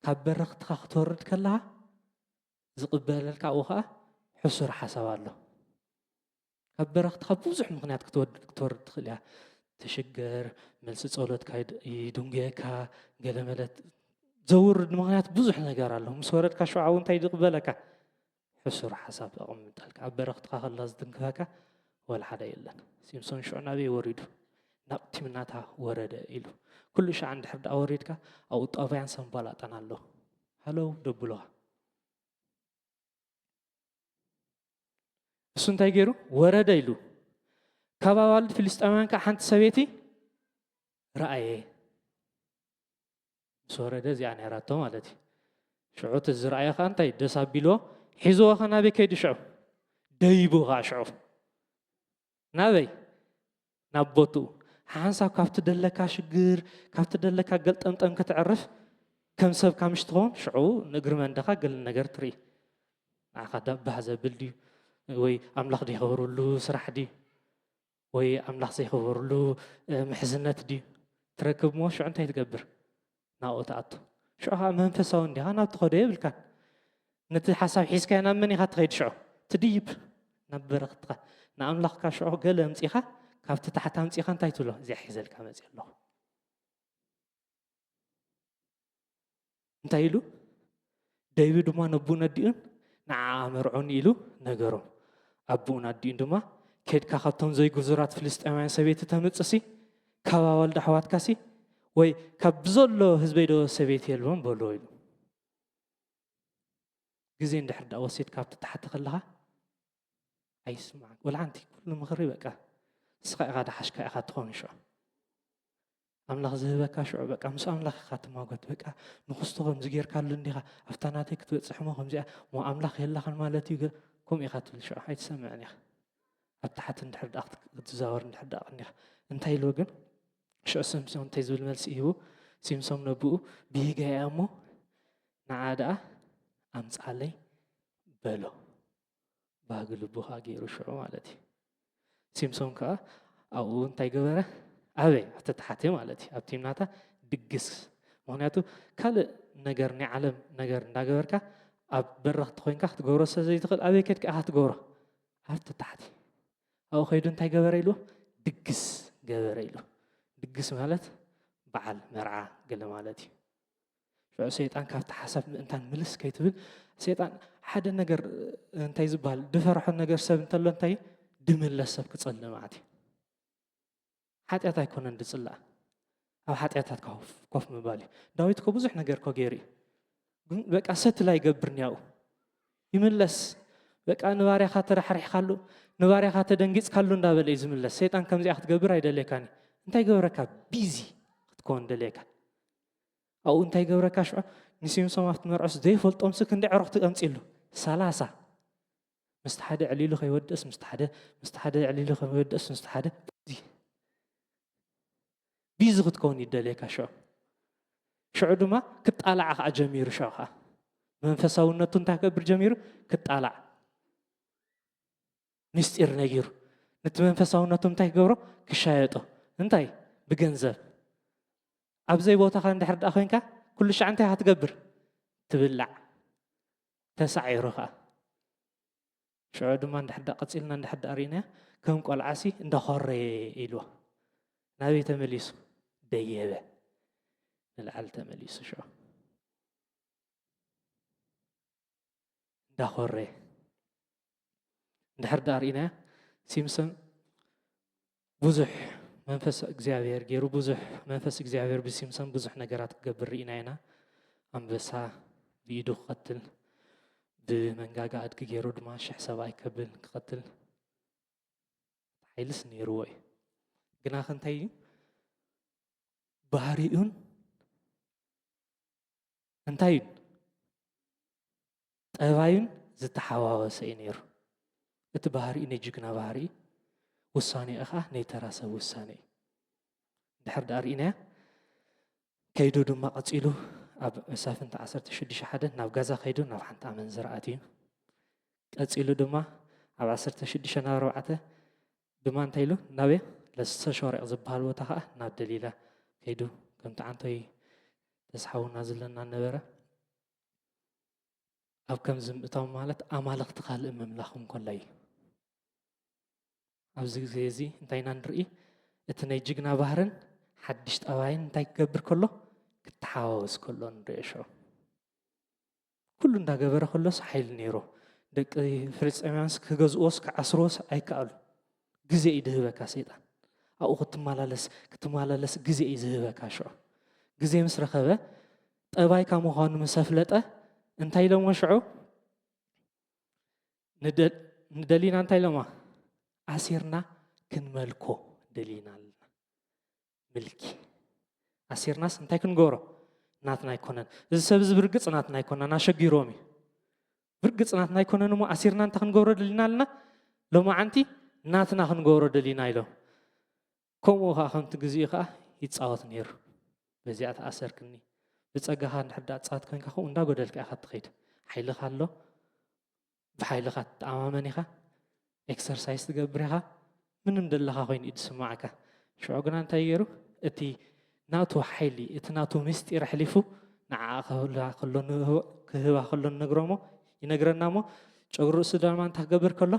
ካብ በረኽትኻ ክትወርድ ከለኻ ዝቕበለልካ ኣብኡ ኸዓ ሕሱር ሓሳብ ኣሎ። ካብ በረኽትኻ ብዙሕ ምኽንያት ክትወድ-፣ ክትወርድ ትኽእል እያ። ትሽገር፣ መልሲ ጸሎትካ ይድ-፣ ይድንጉየካ፣ ገለ መለት ዘውርድ ምኽንያት ብዙሕ ነገር ኣሎ። ምስ ወረድካ ሽዑ እንታይ ይቕበለካ? ሕሱር ሓሳብ ኣቐምጠልካ። ኣብ በረኽትኻ ከላ ዝትንክፈካ ወላ ሓደ የለን። ሲምሶን ሽዑ ናበይ ወሪዱ? ናብ ቲምናታ ወረደ ኢሉ። ኩሉ ሻዕ እንድሕር ደኣ ወሪድካ ኣብኡ ጦብያን ሰንባላጠን ኣለዉ። ሃለው ደብሉኻ። እሱ እንታይ ገይሩ? ወረደ ኢሉ። ካብ ኣዋልድ ፍልስጤማውያን ከኣ ሓንቲ ሰበይቲ ረኣየ። ምስ ወረደ እዚኣ ነይራቶ ማለት እዩ። ሽዑ እቲ ዝረኣየ ከኣ እንታይ ደስ ኣቢልዎ? ሒዝዎ ከ ናበይ ከይዱ ሽዑ? ደይቡ ከኣ ሽዑ። ናበይ? ናብ ቦትኡ። ሓንሳብ ካብቲ ደለካ ሽግር፣ ካብቲ ደለካ ገልጠምጠም ከተዕርፍ፣ ከም ሰብ ካብ ምሽ ትኸውን፣ ሽዑ ንእግሪ መንደኻ ገለ ነገር ትርኢ። ንዓኻ ዳ ባህ ዘብል ድዩ? ወይ ኣምላኽ ዘይኸበረሉ ስራሕ ድዩ? ወይ ኣምላኽ ዘይኸበረሉ፣ እ፣ ምሕዝነት ድዩ? ትረክብ እሞ ሽዑ እንታይ ትገብር? ናብኡ ትኣቱ። ሽዑ ኸዓ መንፈሳዊ እንዲኻ ናብ ትኸዶ የብልካን። ነቲ ሓሳብ ሒዝካዮ ናብ መን ኢኻ ትኸይድ ሽዑ? ትድይብ ናብ በረኽትኻ። ንኣምላኽካ ሽዑ ገለ ኣምጺኻ፣ ካብቲ ታሕቲ ኣምጺኻ እንታይ ትብሎ? እዚኣ ሒዘልካ መጺእ ኣለኹ። እንታይ ኢሉ? ደይቡ ድማ ነቡን ኣዲኡን ንዓ ኣመርዖኒ ኢሉ ነገሮም። ኣቡኡን ኣዲኡን ድማ፣ ኬድካ ካብቶም ዘይግዙራት ፍልስጤማውያን ሰበይቲ ተምጽሲ፣ ካብ ኣዋልድ ኣሕዋትካሲ፣ ወይ ካብ ብዘሎ ህዝበይ ዶ ሰበይቲ የልቦን በልዎ ኢሉ። ግዜ እንድሕር ደኣ ወሲድካ ኣብቲ ታሕቲ ከለኻ ኣይስማዕን። ወላ ሓንቲ ኩሉ ምኽሪ በቃ ንስኻ ኢኻ ደሓሽካ ኢኻ ትኸውን ሽዑ። ኣምላኽ ዝህበካ ሽዑ በቃ ምስ ኣምላኽ ኢኻ ትማጎት። በቃ ንኽስቶ ከምዚ ጌርካሉ እንዲኻ፣ ኣብታ ናተይ ክትበጽሕ እሞ ከምዚኣ እሞ ኣምላኽ የላኽን ማለት እዩ። ገ-፣ ከምኡ ኢኻ ትብል ሽዑ ኣይትሰምዕን ኢኻ። ኣብ ታሕቲ እንድሕር ደኣ ክት-፣ ክትዛወር እንድሕር ደኣ ቀኒኻ። እንታይ ኢልዎ ግን? ሽዑ ሲምሶን እንታይ ዝብል መልሲ ሂቡ? ሲምሶን ነብኡ ብሂጋ እያ እሞ ንዓ ደኣ ኣምጽኣለይ በሎ። ባህጊ ልቡ ኸኣ ገይሩ ሽዑ ማለት እዩ። ሲምሶን ከኣ ኣብኡ እንታይ ገበረ? ኣበይ? ኣብቲ ታሕቲ ማለት እዩ። ኣብቲ ናታ ድግስ። ምኽንያቱ ካልእ ነገር ናይ ዓለም ነገር እንዳገበርካ ኣብ በረኽቲ ኮይንካ ክትገብሮ ስለ ዘይትኽእል ኣበይ ከድካ ኢኻ ትገብሮ? ኣብቲ ታሕቲ። ኣብኡ ከይዱ እንታይ ገበረ ኢሉ? ድግስ ገበረ ኢሉ። ድግስ ማለት በዓል መርዓ ገለ ማለት እዩ። ሽዑ ሰይጣን ካብቲ ሓሳብ ምእንታን ምልስ ከይትብል ሰይጣን ሓደ ነገር እንታይ ዝበሃል ድፈርሖ ነገር ሰብ እንተሎ እንታይ እዩ? ድምለስ ሰብ ክጸልእ ማለት እዩ። ሓጢኣት ኣይኮነን ድጽላእ፣ ኣብ ሓጢኣታት ኮፍ ምባል እዩ። ዳዊት ኮ ብዙሕ ነገር ኮ ገይሩ እዩ። ግን በቃ ሰትል ኣይገብር ኒያኡ ይምለስ። በቃ ንባርያኻ ተራሕሪሕካሉ ንባርያኻ ተደንጊጽካሉ እንዳበለ እዩ ዝምለስ። ሰይጣን ከምዚኣ ክትገብር ኣይደልየካን እዩ። እንታይ ገብረካ? ቢዚ ክትከውን ደልየካ። ኣብኡ እንታይ ገብረካ ሽዑ? ንሲምሶም ኣብቲ መርዖስ ዘይፈልጦምሲ ክንዲ ዕሮኽቲ ቀምጺሉ ሰላሳ ምስቲ ሓደ ዕሊሉ ከይወድእስ ምስቲ ሓደ ምስቲ ሓደ ዕሊሉ ከይወድእስ ምስቲ ሓደ ቢዚ ቢዚ ክትከውን ይደልየካ ሽዑ። ሽዑ ድማ ክጣላዕ ከዓ ጀሚሩ ሽዑ ከዓ መንፈሳውነቱ እንታይ ክገብር ጀሚሩ? ክጣላዕ ምስጢር ነጊሩ ነቲ መንፈሳውነቱ እንታይ ክገብሮ? ክሻየጦ። እንታይ? ብገንዘብ። ኣብ ዘይቦታኻ እንድሕር ደኣ ኮይንካ ኩሉ ሻዕ እንታይ ኢኻ ትገብር? ትብላዕ። ተሳዒሩ ኸኣ። ሽዑ ድማ እንድሕር ደኣ ቀጺልና እንድሕር ደኣ ርኢናዮ ከም ቆልዓሲ እንዳኾረየ ኢልዎ። ናበይ ተመሊሱ? ደየበ። ንላዕሊ ተመሊሱ ሽዑ። እንዳኾረየ እንድሕር ደኣ ርኢናዮ ሲምሶን ብዙሕ መንፈስ እግዚኣብሔር ገይሩ ብዙሕ መንፈስ እግዚኣብሔር ብሲምሶን ብዙሕ ነገራት ክገብር ርኢና ኢና። ኣንበሳ ብኢዱ ክቐትል ብመንጋጋ ኣድጊ ገይሩ ድማ ሽሕ ሰብኣይ ከብል ክቐትል ሓይልስ ነይርዎ እዩ። ግና ከ እንታይ እዩ ባህሪኡን እንታይ እዩ ጠባዩን ዝተሓዋወሰ እዩ ነይሩ። እቲ ባህሪኡ ናይ ጅግና ባህሪ እዩ። ውሳኔኡ ኸዓ ናይ ተራ ሰብ ውሳኔ እዩ። ድሕር ደኣ ርኢናያ ከይዱ ድማ ቀጺሉ ኣብ መሳፍንቲ ዓሰርተ ሽዱሽተ ሓደ ናብ ጋዛ ከይዱ ናብ ሓንቲ ኣመንዝራ ኣትዩ። ቀጺሉ ድማ ኣብ ዓሰርተ ሽዱሽተ ናብ ኣርባዕተ ድማ እንታይ ኢሉ ናበይ ለሰሾሪቕ ዝበሃል ቦታ ኸዓ ናብ ደሊላ ከይዱ ከምቲ ዓንቶይ ተስሓውና ዝለና ነበረ። ኣብ ከምዚ ምእታው ማለት ኣማልኽቲ ካልእ ምምላኽ እንከሎ እዩ። ኣብዚ ግዜ እዚ እንታይ ኢና ንርኢ? እቲ ናይ ጅግና ባህርን ሓድሽ ጠባይን እንታይ ክገብር ከሎ? ክተሓዋወስ ከሎ ንርኢ ሽዑ። ኩሉ እንዳገበረ ከሎስ ሓይሊ ነይሮ። ደቂ ፍልስጤማውያንስ ክገዝእዎስ ክዓስርዎስ ኣይከኣሉ። ግዜ እዩ ድህበካ ሰይጣን። ኣብኡ ክትመላለስ ክትመላለስ ግዜ እዩ ዝህበካ ሽዑ። ግዜ ምስ ረኸበ ጠባይካ ምዃኑ ምስ ኣፍለጠ እንታይ ኢሎሞ ሽዑ? ንደ- ንደሊና እንታይ ኢሎማ? ኣሲርና ክንመልኮ ደሊና ኣለና። ምልኪ ኣሲርናስ እንታይ ክንገብሮ? ናትና ኣይኮነን። እዚ ሰብ እዚ ብርግጽ ናትና ኣይኮነን፣ ኣሸጊሮም እዩ። ብርግጽ ናትና ኣይኮነን እሞ ኣሲርና እንታይ ክንገብሮ ደሊና ኣለና? ሎማዓንቲ ናትና ክንገብሮ ደሊና ኢሎም። ከምኡ ኸዓ ከምቲ ግዚኡ ኸዓ ይጻወት ነይሩ። በዚኣ ተኣሰርክኒ። ብጸጋኻ እንድሕር ደኣ ትጻወት ኮይንካ ከምኡ እንዳጎደልካ ኢኻ ትኸይድ። ሓይልኻ ኣሎ። ብሓይልኻ ትተኣማመን ኢኻ፣ ኤክሰርሳይዝ ትገብር ኢኻ፣ ምንም ደለኻ ኮይኑ እዩ ዝስምዓካ። ሽዑ ግና እንታይ ገይሩ? እቲ ናቱ ሓይሊ፣ እቲ ናቱ ምስጢር ኣሕሊፉ ንዓኣ ክህባ ከሎ ንህቦ- ክህባ ከሎ ንነግሮ እሞ ይነግረና እሞ ጨጉሪ ርእሱ ድማ እንታይ ክገብር ከሎ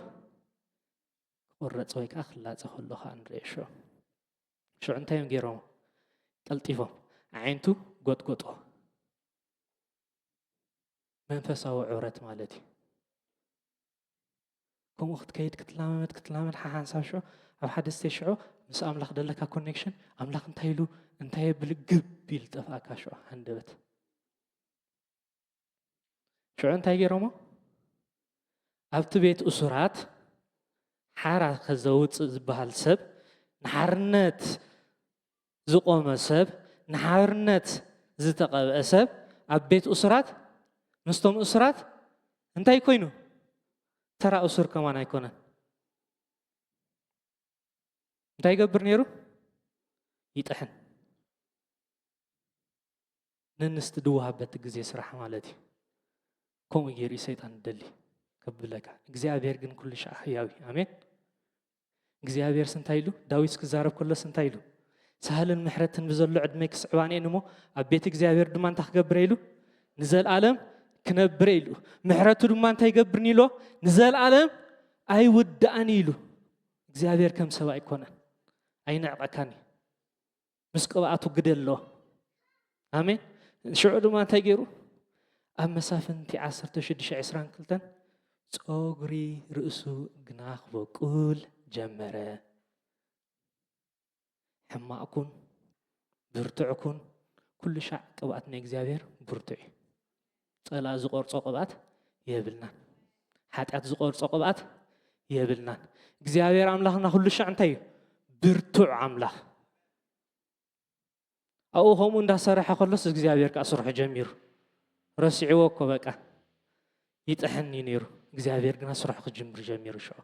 ክቑረጽ ወይ ከዓ ክላጸ ከሎ ከዓ ንሪኦ ሽዑ። ሽዑ እንታይ እዮም ገይሮም? ቀልጢፎም ኣዒንቱ ጎጥጎጦ። መንፈሳዊ ዑረት ማለት እዩ። ከምኡ ክትከይድ ክትላመመድ ክትላመድ ሓሓንሳብ ሽዑ ኣብ ሓደ ስቴ ሽዑ ምስ ኣምላኽ ደለካ ኮኔክሽን ኣምላኽ እንታይ ኢሉ እንታይ የብል ግብ ኢሉ ጠፍኣካ ሽዑ ሃንደበት። ሽዑ እንታይ ገይሮሞ? ኣብቲ ቤት እሱራት ሓራ ከዘውፅእ ዝበሃል ሰብ ንሓርነት ዝቆመ ሰብ ንሓርነት ዝተቐብአ ሰብ ኣብ ቤት እሱራት ምስቶም እሱራት እንታይ ኮይኑ? ተራ እሱር ከማን ኣይኮነን። እንታይ ይገብር ነይሩ? ይጥሕን። ንንስቲ ድወሃበቲ ግዜ ስራሕ ማለት እዩ። ከምኡ ገይሩ እዩ ሰይጣን ደሊ ከብለካ። እግዚኣብሔር ግን ኩሉ ሻዕ ህያው እዩ። ኣሜን። እግዚኣብሔርስ እንታይ ኢሉ? ዳዊትስ ክዛረብ ከሎስ እንታይ ኢሉ? ሳህልን ምሕረትን ብዘሎ ዕድመይ ክስዕባን እየን እሞ ኣብ ቤት እግዚኣብሔር ድማ እንታይ ክገብር እየ ኢሉ? ንዘልኣለም ክነብር እየ ኢሉ። ምሕረቱ ድማ እንታይ ይገብርኒ ኢሎ? ንዘልኣለም ኣይውዳእን እዩ ኢሉ። እግዚኣብሔር ከም ሰብ ኣይኮነን፣ ኣይንዕቐካን እዩ። ምስ ቅብኣቱ ግደ ኣሎ። ኣሜን። ሽዑ ድማ እንታይ ገይሩ? ኣብ መሳፍንቲ ዓሰርተ ሽዱሽተ ዕስራን ክልተን ጸጉሪ ርእሱ ግና ክበቁል ጀመረ። ሕማቕ ኩን፣ ብርቱዕ ኩን፣ ኩሉ ሻዕ ቅብኣት ናይ እግዚኣብሔር ብርቱዕ እዩ። ጸላእ ዝቆርጾ ቅብኣት የብልናን። ሓጢኣት ዝቆርጾ ቅብኣት የብልናን። እግዚኣብሔር ኣምላኽና ኩሉ ሻዕ እንታይ እዩ? ብርቱዕ ኣምላኽ። ኣብኡ ከምኡ እንዳሰረሐ ከሎስ እግዚኣብሔር ከኣ ስርሑ ጀሚሩ። ረሲዕዎ እኮ በቃ። ይጥሕን እዩ ነይሩ። እግዚኣብሔር ግና ስርሑ ክጅምር ጀሚሩ ሽዑ።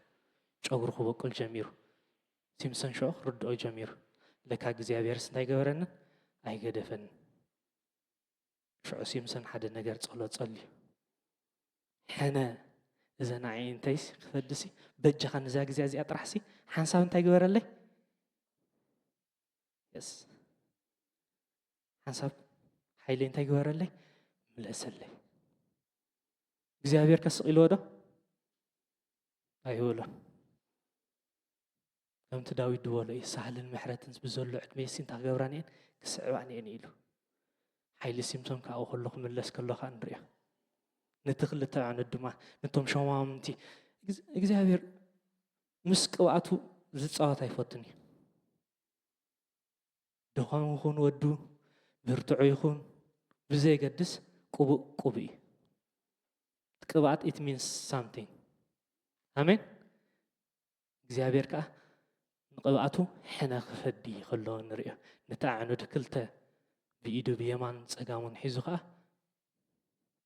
ጨጉሩ ክበቁል ጀሚሩ። ሲምሰን ሽዑ ክርድኦ ጀሚሩ። ለካ እግዚኣብሔርስ እንታይ ገበረንን? ኣይገደፈንን። ሽዑ ሲምሰን ሓደ ነገር ጸሎ ጸልዩ። ሕነ እዘን ኣዒንተይስ ክፈድሲ በጃኻ ነዛ ግዜ እዚኣ ጥራሕሲ ሓንሳብ እንታይ ግበረለይ? የስ። ሓንሳብ ሓይለይ እንታይ ግበረለይ? ምለሰለይ። እግዚኣብሔር ከስቕ ኢልዎ ዶ? ኣይብሎን። ከምቲ ዳዊት ዝበሎ እዩ፣ ሳህልን ምሕረትን ብዘሎ ዕድመይሲ እንታይ ክገብራን እየን? ክስዕባን እየን ኢሉ። ሓይሊ ሲምሶን ካብኡ ከሎ ክምለስ ከሎ ከዓ ንሪኦ። ነቲ ክልተ ኣዕኑድ ድማ ነቶም ሸማምንቲ፣ "እግዝ-፣ እግዚኣብሔር ምስ ቅብኣቱ ዝፃወት ኣይፈቱን እዩ። ድኾም ይኹን ወዱ፣ ብርቱዑ ይኹን ብዘየገድስ ቅቡእ ቅቡእ እዩ። ቅብኣት it means something። ኣሜን። እግዚኣብሔር ከዓ ንቅብኣቱ ሕነ ክፈዲ ከሎ ንሪኦ። ነቲ ኣዕኑድ ክልተ ብኢዱ ብየማን ጸጋሙን ሒዙ ከዓ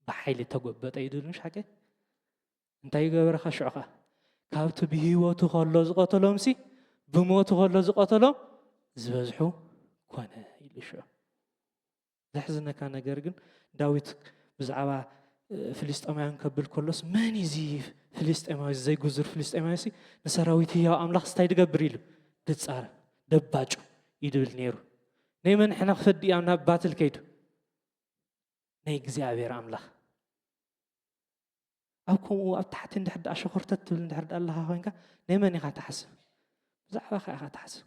ብሓይሊ ተጎበጠ እዩ ድብል ምሽ ሓቀ? እንታይ ይገበረኻ ሽዑ ከዓ? ካብቲ ብህይወቱ ከሎ ዝቐተሎምሲ ብሞቱ ከሎ ዝቐተሎም ዝበዝሑ ኮነ ኢሉ ሽዑ። ዘሕዝነካ ነገር ግን ዳዊት ብዛዕባ፣ እ፣ ፍልስጤማውያን ከብል ከሎስ መን እዩ እዚ ፍልስጤማዊ፣ እዚ ዘይጉዙር ፍልስጤማዊ ሲ ንሰራዊት ህያው ኣምላኽ እንታይ ድገብር ኢሉ ድጻረ፣ ደባጩ እዩ ድብል ነይሩ። ናይ መን ሕነ ክፈዲ እያ ናብ ባትል ከይዱ? ናይ እግዚኣብሔር ኣምላኽ። ኣብ ከምኡ ኣብ ታሕቲ እንድሕር ደኣ ሸኾርተት ትብል እንድሕር ደኣ ኣለኻ ኮይንካ ናይ መን ኢኻ ትሓስብ? ብዛዕባኻ ኢኻ ትሓስብ።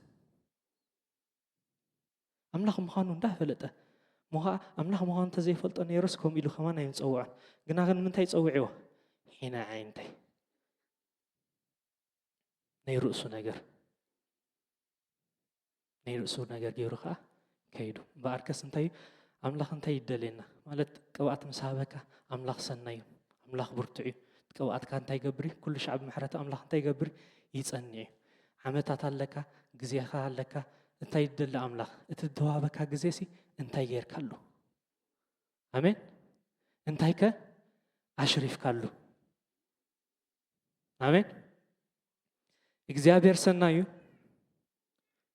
ኣምላኽ ምዃኑ እንዳፈለጠ እሞ ኸዓ ኣምላኽ ምዃኑ እንተዘይፈልጦ ነይሩስ ከምኡ ኢሉ ከማን ኣይምጸውዖን። ግና ግን ንምንታይ ጸዊዕዎ? ሒነ ዓይንተይ። ናይ ርእሱ ነገር፣ ናይ ርእሱ ነገር ገይሩ ኸዓ ከይዱ። እምበኣርከስ እንታይ እዩ? ኣምላኽ እንታይ ይደልየና? ማለት ቅብኣት ምስ ሃበካ ኣምላኽ ሰናይ እዩ፣ ኣምላኽ ብርቱዕ እዩ። ቅብኣትካ እንታይ ይገብር እዩ? ኩሉ ሻዕ ብምሕረት ኣምላኽ እንታይ ይገብር እዩ? ይጸንዕ እዩ። ዓመታት ኣለካ፣ ግዜኻ ኣለካ። እንታይ ይደሊ ኣምላኽ? እቲ ዝተዋህበካ ግዜሲ እንታይ ጌርካሉ? ኣሜን። እንታይ ከ ኣሽሪፍካሉ? ኣሜን። እግዚኣብሔር ሰናይ እዩ፣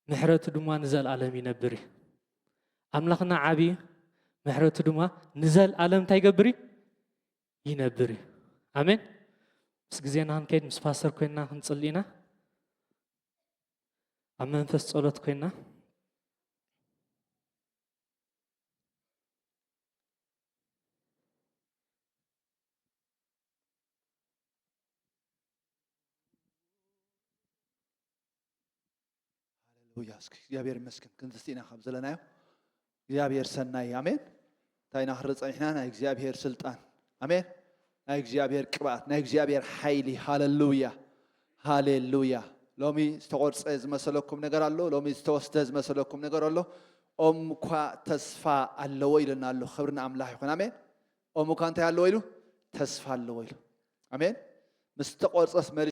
ምሕረቱ ድማ ንዘለኣለም ይነብር እዩ። ኣምላኽና ዓቢ እዩ፣ ምሕረቱ ድማ ንዘለኣለም እንታይ ይገብር እዩ? ይነብር እዩ። ኣሜን። ምስ ግዜና ክንከይድ ምስ ፓስተር ኮይንና ክንጽሊ ኢና። ኣብ መንፈስ ጸሎት ኮይንና ሃሌሉያ። እስኪ እግዚኣብሔር ይመስገን። ክንዚ ስቲና ካብ ዘለናዮ እግዚኣብሔር ሰናይ። ኣሜን። እንታይ ኢና ክንርኢ ጸኒሕና? ናይ እግዚኣብሔር ስልጣን። ኣሜን። ናይ እግዚኣብሔር ቅብኣት፣ ናይ እግዚኣብሔር ሓይሊ። ሃሌሉያ። ሃሌሉያ። ሎሚ ዝተቆርጸ ዝመሰለኩም ነገር ኣሎ። ሎሚ ዝተወስደ ዝመሰለኩም ነገር ኣሎ። ኦም እኳ ተስፋ ኣለዎ ኢለና ኣሎ። ክብሪ ንኣምላኽ ይኹን። ኣሜን። ኦም እኳ እንታይ ኣለዎ ኢሉ? ተስፋ ኣለዎ ኢሉ። ኣሜን። ምስ ተቆርጸስ መሪ